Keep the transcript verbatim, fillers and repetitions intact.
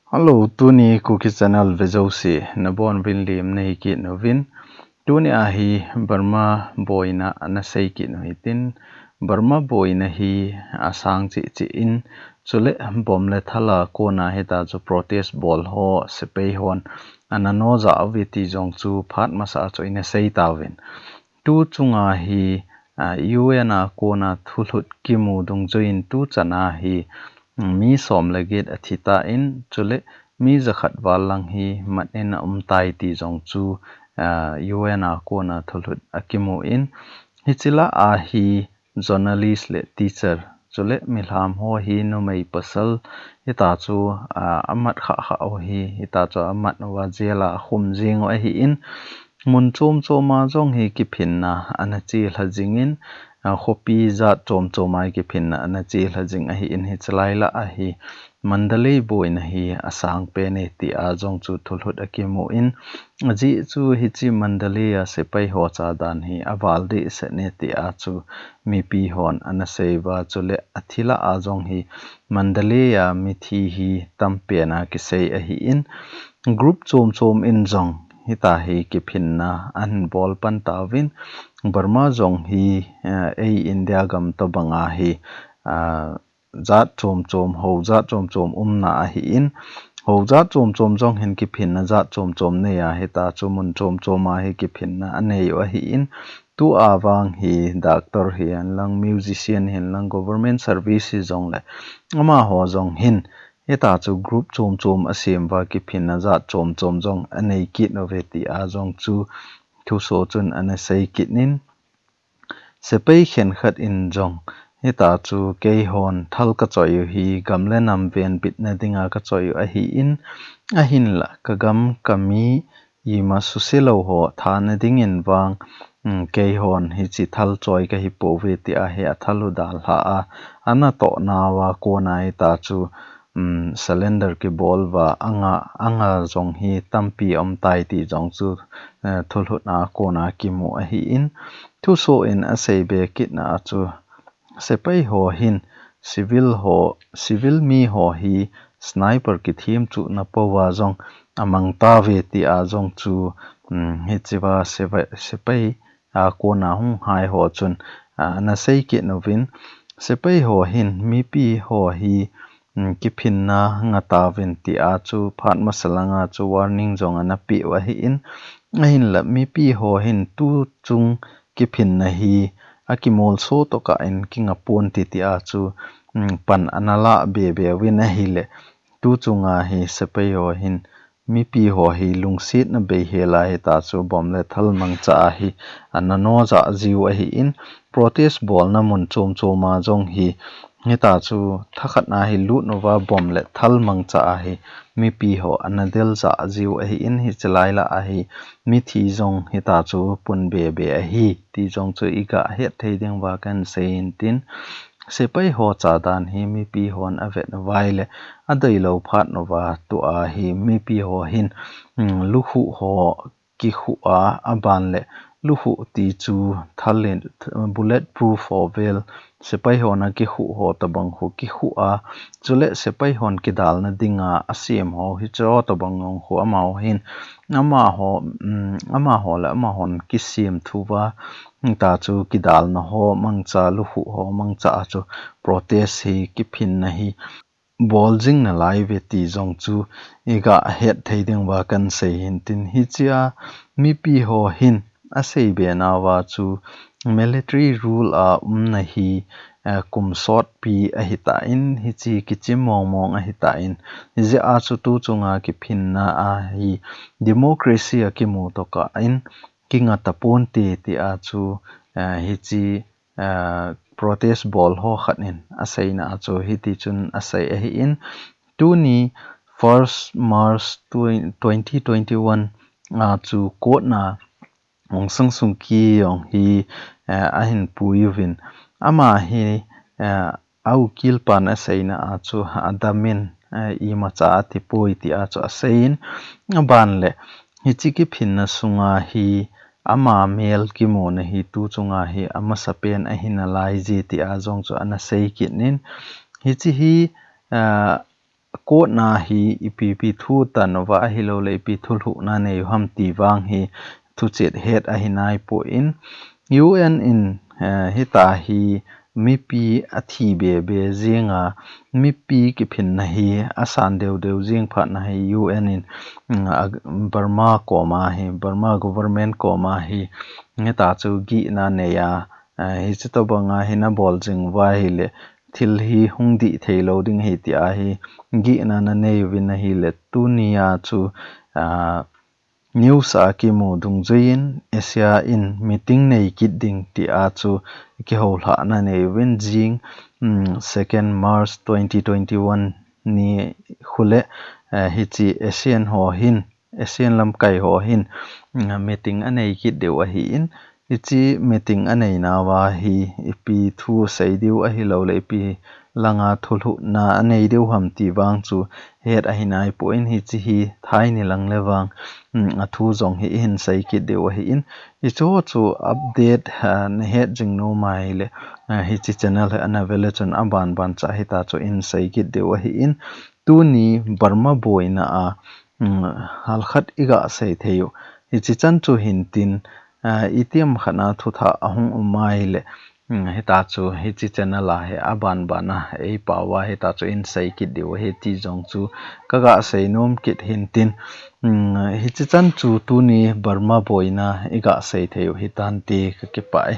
Hello, tuni Kuki Channel vejouse nabonuvin lim nahi kit uvin. Tuni ahi Burma boina ana sei kit u hitin, Burma boina hi asang cheh cheh in, chule bomb le thal a kona hita chu protest bol ho sepai hon ana noja uve ti jong chu phat masa chu ina sei tauvin. Tu chunga hi, a, U N a kona thulhut kimu dungjuiyin tu chana hi, mm, mi som le get athi tan, chule mi jakhat val lang hi mat in aum tai ti jong chu, a, U N a kona thulhut akimun. Hiche lah a hi journalist le teacher, chule milham ho hi numei pasal hita chu, a, amat kha kha u hi, hita chu amat uva jail a akhum jing u ahin, mun chom chom a jong hi kiphinna ana chelha jingin, a, khopi jat chom chom a hi kiphinna ana chelha jing ahin, hiche lai lah a hi Mandalay boina hi asang pen e tia jong chu thulhut akimun, ajeh chu hiche Mandalay a sepai ho cha dan hi aval dehset e tia chu mipi hon ana sei uva, chule athi lah a jong hi Mandalay a mithi hi tampen a kisei ahin, group chom chom in jong hita hi kiphinna ahin bol pan tauvin, Burma jong hi, eh, ei India gam tobang a hi, ah, jat chom chom, ho jat chom chom umna ahin, ho jat chom chom jong hin kiphinna jat chom chom nei a hita chu mun chom chom a hi kiphinna anei u ahin, tu a vang hi doctor hihen lang, musician hihen lang, government service hijongle amaho jong hin hita chu group chom chom asem uva kiphinna jat chom chom jong anei kit uve tia jong chu thuso chun ana sei kit in, sepai khenkhat in jong hita chu keihon thal kachoi u hi gam le nam venbitna dinga kachoi u ahin, ahinla kagam kami ima suse lou ho thana dingin vang, um, keihon hiche thal choi kahi pouve tia hi athal u dalha a, ana tohna uva kona hita chu, um, surrender kibol uva, anga, anga jong hi tampi aum tai ti jong chu, eh, thulhut a kona kimu ahin, thuso in asei be kitna a chu, sepai ho hin civil ho, civil mi ho hi sniper kithem chuhna pouva jong amang tauve tia jong chu, um, hichea sepai, sepai a kona hung hai ho chun, a, ana sei kit uvin, sepai ho hin mipi ho hi, um, kiphinna ngah tauvin tia chu phat masa langa chu warning jong ana pe u ahin, ahinla mipi ho hin tu chung kiphinna hi akimolso tokah in kingah ponte tia chu, um, pan ana lah be be uvin ahile, tu chunga hi sepai ho hin mipi ho hi lungsetna bei hel a hita chu bomb le thal mangcha a hi ana noja jiu ahin, protest bolna mun chom chom a jong hi hita chu thakhat na hi lut uva bomb le thal mangcha a hi mipi ho ana del ja jiu ahin, hiche lai lah a hi mithi jong hita chu pun be be ahi ti jong chu iga het thei ding uva kahin sei in tin, sepai ho cha dan hi mipi hon avet uva ahile, adeilou phat uva tua hi mipi ho hin, um, lukhuh ho kikhuh a, aban le lukhuh ti chu thal in, bullet proof ho vel, sepai hon akikhuh ho tobang khu kikhuh a, chule sepai hon kidalna dinga asem ho hiche ho tobang jong khu amaho hin, amaho, um, amaho le amahon kisem thu uva, hita chu kidalna ho mangcha, lukhuh ho mangcha a chu protest hi kiphinna hi bol jing nalai uve ti jong chu iga het thei ding uva kahin sei in tin, hichea mipi ho hin asei be nauva chu military rule a umna hi, eh, kum sotpi ahitan, hiche kichim mong mong ahitan, hijeh a chu tu chunga kiphinna a hi democracy a kimu tokah in kingah taponte tia chu, eh, hiche, eh, protest bol ho khat in aseina a chu hiti chun asei ahin, tuni first March twenty twenty-one a chu court na Aung San Suu Kyi jong hi, eh, ahin pui uvin, ama hi, eh, a ukil pan aseina a chu adamin, eh, imacha atipoi tia chu aseiyin, aban le hiche kiphinna sunga hi ama mel kimuna hi tu chunga hi amasapen ahi nalai je tia jong chu ana sei kit in, hiche hi, eh, court na hi ipi ipi thu tan uva ahilou le ipi thulhuhna nei u ham ti vang hi thuchet het ahi nai poi. U N in, eh, hita hi mipi athi be be jing a, mipi kiphinna hi asan deu deu jing phat na hi U N in, mm, a, Burma koma hi, Burma government koma hi, hita chu gihna nei a, eh, hichi tobang a hi nabol jing uva ahile, thil hi hung dih thei lou ding ahi tia hi gihna nanei uvin ahile, tunia chu, ah, news a kimu dungjuiyin ASEAN in meeting nei kit ding tia chu kihoulhahna nei uvin jing, mm, second March twenty twenty-one ni khule, eh, hichi ASEAN ho hin, ASEAN lamkai ho hin, mm, meeting anei kit diu ahin, hichi meeting anei nauva hi ipi thu sei diu ahilou le ipi langa thulhuhna anei diu ham ti vang chu het ahi nai poi. Hichi hi thai ni lang le vang, mm, athu jong hi ihin sei kit diu ahin, hichu chu update, ah, nahet jing nom ahile, ah, hichi channel hi ana ve le chun aban ban cha hita chu ihin sei kit diu ahin, tuni Burma boina a, mm, halkhat iga sei thei u. Hichi chan chu hintin, ah, itiham khat na thuthah ahung um ahile, mm, hita chu hichi channel a hi aban ban a eipao a hita chu ihin sei kit diu ahi ti jong chu kaga sei nom kit hintin, mm, hichi chan chu tuni Burma boina iga sei thei u hitante, kakipah e.